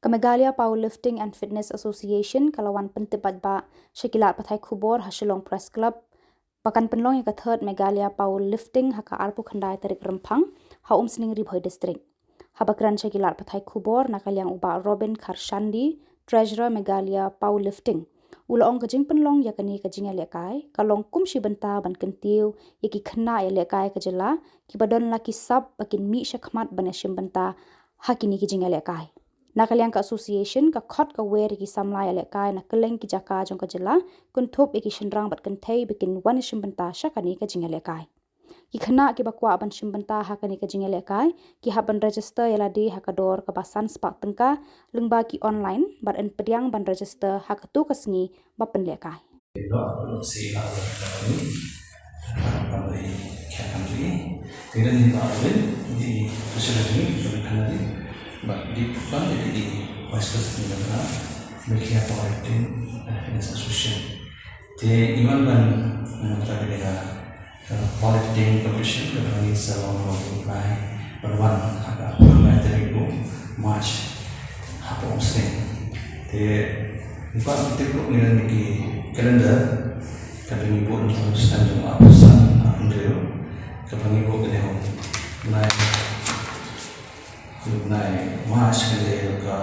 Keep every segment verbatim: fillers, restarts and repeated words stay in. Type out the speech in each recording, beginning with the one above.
Ka Meghalaya Powerlifting and Fitness Association ka la wan pyntip paidbah sha ki lad pathai khubor ha Shillong Press Club ba kan pynlong ïa ka third Meghalaya Powerlifting ha ka arphew khyndai tarik Rymphang ha Umsning Ri Bhoi District. Haba kren sha ki lad pathai khubor na ka liang u Bah Robin Kharshandi, Treasurer Meghalaya Powerlifting, u la ong ka jingpynlong ïa kane ka jingïalehkai ka long kum shi bynta ban kyntiew ïa ki khynnah ïalehkai ka jylla kiba don la ki sap ba kin mih shakhmat ban ïashim bynta ha kine ki jingïalehkai. Na ka liang ka association ka khot ka wer ïa ki samla ïalehkai na kylleng ki jaka jong ka jylla, kynthup ïa ki shynrang bad kynthei ba kin wan ïashim bynta sha kane ka jingïalehkai. Ki khynnah kiba kwah ban shim bynta ha kane ka jingïalehkai ki hap ban register ïa lade ha ka dor kaba san spah tyngka lyngba ki online bad yn pdiang ban register ha kato ka sngi ba pynlehkai. Te iwan ban, eh, ta ka dei ka, eh, powerlifting competition kaba ngi sa long ha u bnai ban wan ha ka arphew khyndai tarik u March hapoh Umsning. Te ngi kwah ban tip ruh ngi don ki calendar kaba ngi buh na u snem jong u arphew san arphew hynriew kaba ngi buh kane ha u bnai, u bnai March, ka dei ka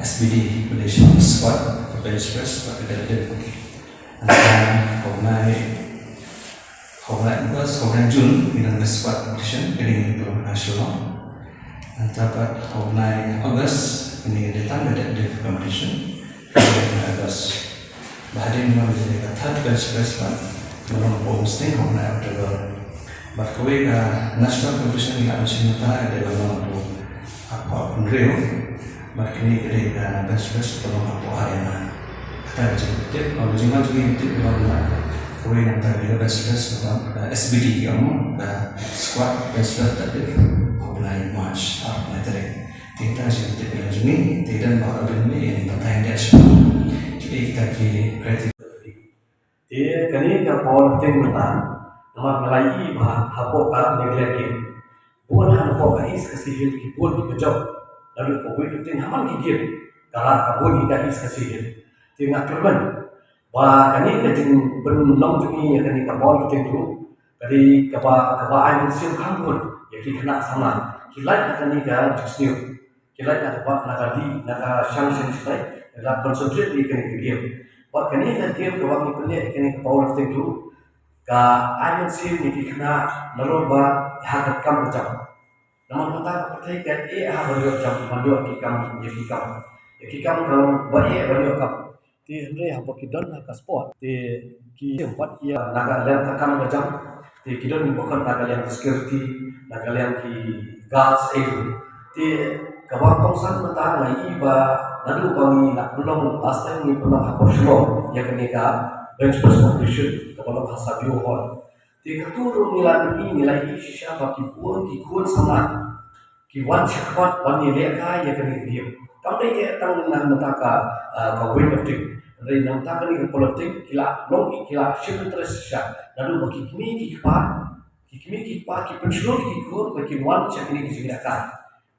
S B D, ka dei squat, ka bench press bad ka deadlift. Nangta ha u bnai, ha u bnai August, ha u bnai June ngi don ka squat competition, kane ngi pynlong ha Shillong. Nangta pat ha u bnai August ngi don tang ka deadlift competition, kane ha u bnai August. Ba hadien ngi don ka third bench press pat, ngi long hapoh Umsning ha u bnai October. Bad kawei ka national competition ngi la mention mynta ka dei ba long hapoh, hapoh Hynriew. Bad kane ka dei ka bench press kaba long hapoh Haryana. Kata ka jingtip, ka jingwan jong ngi tip ka long ba kawei na ka dei ka bench press kaba long ka S B D ki ong, ka squat, bench press, deadlift, ha u bnai March, ha u bnai tarik. Te kata ka jingtip ka long jong ngi, te don ba ka bin me ïa ngi batai ïa sha ki, kita ki criteria. Te kane ka powerlifting mynta, namar nga la ïohi ba hapoh ka Meghalaya Game, bun ha hapoh ka East Khasi Hills ki bun kiba jop naduh ka weightlifting ha man ki game, ka la ka bun hi ka East Khasi Hills. Te nga kyrmen ba kane ka jingpynlong jong ngi ïa kane ka powerlifting ruh ka dei kaba, kaba ai mynsiem kham bun ïa ki khynnah samla, ki lait ha kane ka jingsniew. Ki lait na ka, na ka dih, na ka shang shen shatai, na ka concentrate ïa kane ka game. Bad kane ka game kaba ngi pynleh ïa kane ka powerlifting ruh, ka ai mynsiem ïa ki khynnah nalor ba ha ka kam ka jam. Namar mynta ka pyrthei ka eh ha ban ïoh jam, ban ïoh ki kam, ïa ki kam. Ïa ki kam ka long ba eh ban ïoh kam. Te hynrei haba ki don ha ka sport, te ki shem pat ïa na ka liang ka kam ka jam, te ki don ba khot na ka liang ka security, na ka liang ki guards, eh. Te kaba kongsan mynta nga ïohi ba naduh ba ngi la pynlong, last time ngi pynlong hapoh Shillong ïa kane ka bench press competition kaba long ha Savio Hall. Te kato ruh ngi la ïohi, ngi la ïohi shisha ba ki bun ki khun samla ki wan shakhmat ban ïalehkai ïa kane ka game. Kam dei eh tang na mynta ka, ah, ka weightlifting. Hynrei na mynta kane ka powerlifting ki la long, ki la shim interest shisha. Naduh ba ki kmie ki kpa, ki kmie ki kpa ki pynshlur ïa ki khun ba kin wan sha kane ka jingïalehkai.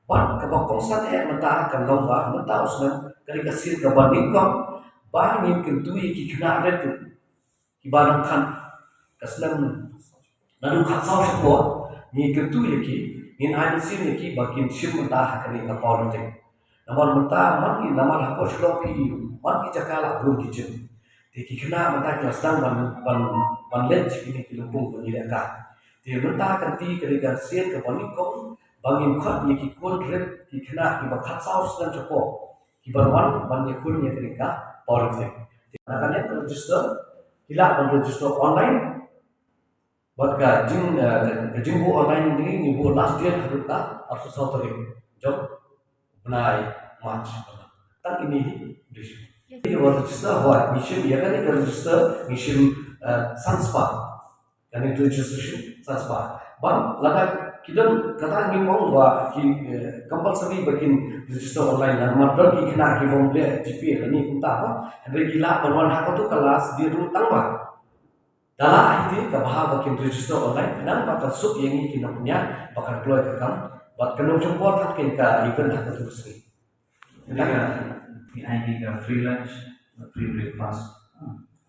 Bad kaba kongsan eh mynta ka long ba mynta u snem ka dei ka sien kaba nyngkong ba ngin kyntu ïa ki khynnah rit ruh kiba nang khan ka snem naduh khatsaw shapoh, ngi kyntu ïa ki, ngin ai mynsiem ïa ki ba kin shim bynta ha kane ka powerlifting. Namar mynta man ki, namar hapoh Shillong phi, man ki jaka la bun ki gym. Te ki khynnah mynta ki la sdang ban, ban, ban leit sha kine ki lympung ban ïalehkai. Te mynta ka dei ka dei ka sien kaba nyngkong ba ngin khot ïa ki khun rit, ki khynnah kiba khatsaw snem shapoh, kiban wan ban ïakhun ïa kane ka powerlifting. Te na ka liang ka register, ki lah ban register online. Bad ka jing, eh, ka jingbuh online ngi, ngi buh last date haduh ka arphew saw tarik jong u bnai March. Tang ine hi. Ngi buh register, hooid, ngi shim ïa kane ka register ngi shim, eh, san spah. Kane ka registration san spah. Bad lada ki don, kata ngim ong ba ki, eh, compulsory ba kin register online, namar don ki khynnah ki bym leh GPA lane kumta ba. Hynrei ki lah ban wan ha kato ka last date ruh tang ba da lah hi te, kaba hap ba kin register online, khnang ba kan suk ïa ngi ki nongpynïaid ba kan kloi ka kam, bad kan ym shym por tang kin ka event ha kato ka sngi. Kata ka, ki ai ki ka free lunch, free breakfast.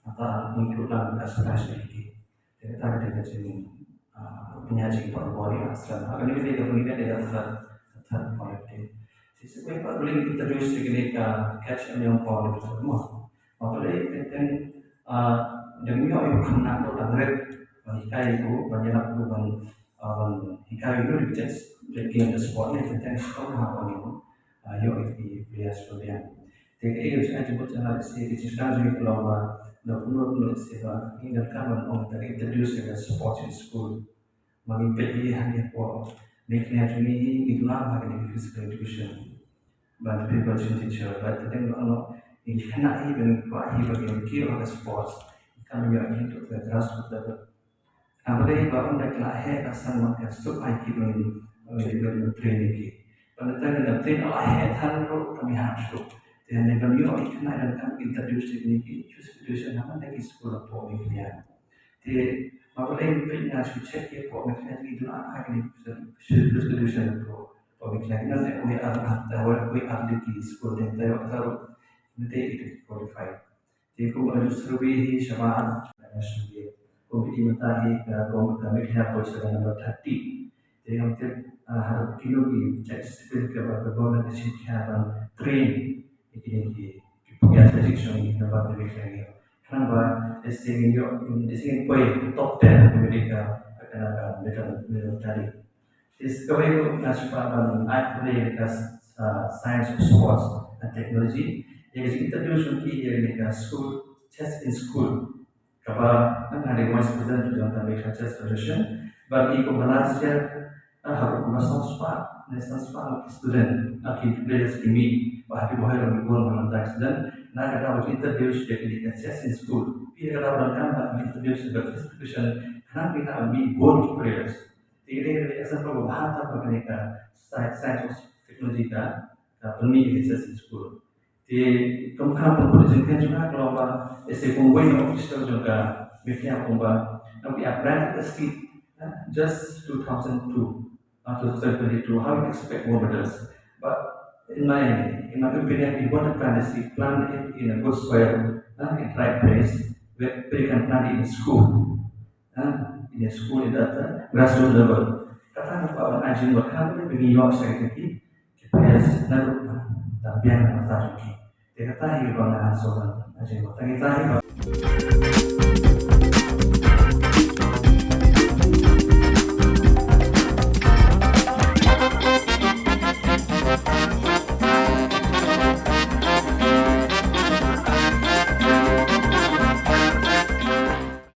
Kata include lang ka splash ki. Kata ka dei ka jing, ah, pynïaid jingpynbor ïa ka sla. Kane ka dei ka, kane ka dei ka third, third point. Te sa kawei pat, ba leh introduce ïa kane ka Catch Amyong Power Lifter mo. Ba leh teng teng, ah, dang ïoh ïa u khynnah ruh dang rit ban hikai ïa u, ban ïalap ïa u, ban, ah, ban hikai ïa u rit, just breaking the sport ne, teng teng shitom ha ban ïa u, ah, ïoh ïa ki players ba biang. Te kaei ka jingmut jong nga lehse, ka jingsdang jong ngi ka long ba, na kumno kumno lehse ba ngi donkam ban ong, ta introduce ïa ka sports in school. Ma ngi peit hi hangne hapoh Meghalaya jong ngi, ngi duna bha kane ka physical education. Ban physical education teacher, ba teng teng ba ngi khynnah hi, ba ngi kwah hi ba ngi kiew ha ka sports. Kam ïoh hi to ka grassroots level. Hynrei ba ym da lah heh, ka san wan ka suk ai ki ban, ban train ki. Ba na tang na train la heh than ruh kam ïahap shuh. Te ne ban ïoh i khynnah, donkam introduce ïa kine ki physical education ha man la ki school hapoh Meghalaya. Te ma balei peit nga shu check ïa hapoh Meghalaya, ki duna bha kine ki physical education hapoh Meghalaya. Ki nang eh wei ar, ar, wei ar ki school, te te ïoh ta ruh, te i qualify. Te kumba la ju survey hi shabar, kumba i mynta hi ka, ka Meghalaya poi sha ka number thirty. Te ngam tip, ah, haduh kino ki church discipline kaba ka government ka shim khia ban train ïa kine ki, ki pyrshah jong ngi, namar ba ngi khlem ïoh. Khnang ba lehse ngin ïoh, lehse ngin poi top ten ha ka America ha kane ka medal, medal tally. Te sa kawei ruh nga sngewbha ban ai khublei ïa ka, ah, Science of Sports and Technology ïa ka jingïaid jong ki ïa ka school, Chess in School. Kaba nga dei vice president jong ka Meghalaya Chess Federation, bad i kumba last year, ah, haduh kumba san spah ne san spah ki student, ah, ki players ki mih, ba ha ki bynta ruh ki bun, ba ngan ta student, na ka daw introduce ïa kane ka Chess in School. Ïa ka daw donkam ban introduce ïa ka physical education, khnang ba ki mih bun ki players. Te kane ka dei example ba bha tam ba kane ka sci-, science of technology ka, ka pynmih ïa ka Chess in School. Te kum ka pynput jingkren jong nga ka long ba, as a, kum uwei na official jong ka Meghalaya, kumba, now we have planted a seed, uh, just two thousand two, uh, two thousand twenty-two, how you expect more medals? But in my, in my opinion, if you want to plant a seed, plant it in a good soil, uh, in right place, where, where you can plant it in school. Ha, in a school, in that, uh, grassroots level. Kata ka ba ban ai jingmut, khnang ba ngi ïoh sha ki, ki players na ruh, na biang na ta ki. Te kata hi ba nga sngewbha ban ai jingmut. Tang ita hi ba.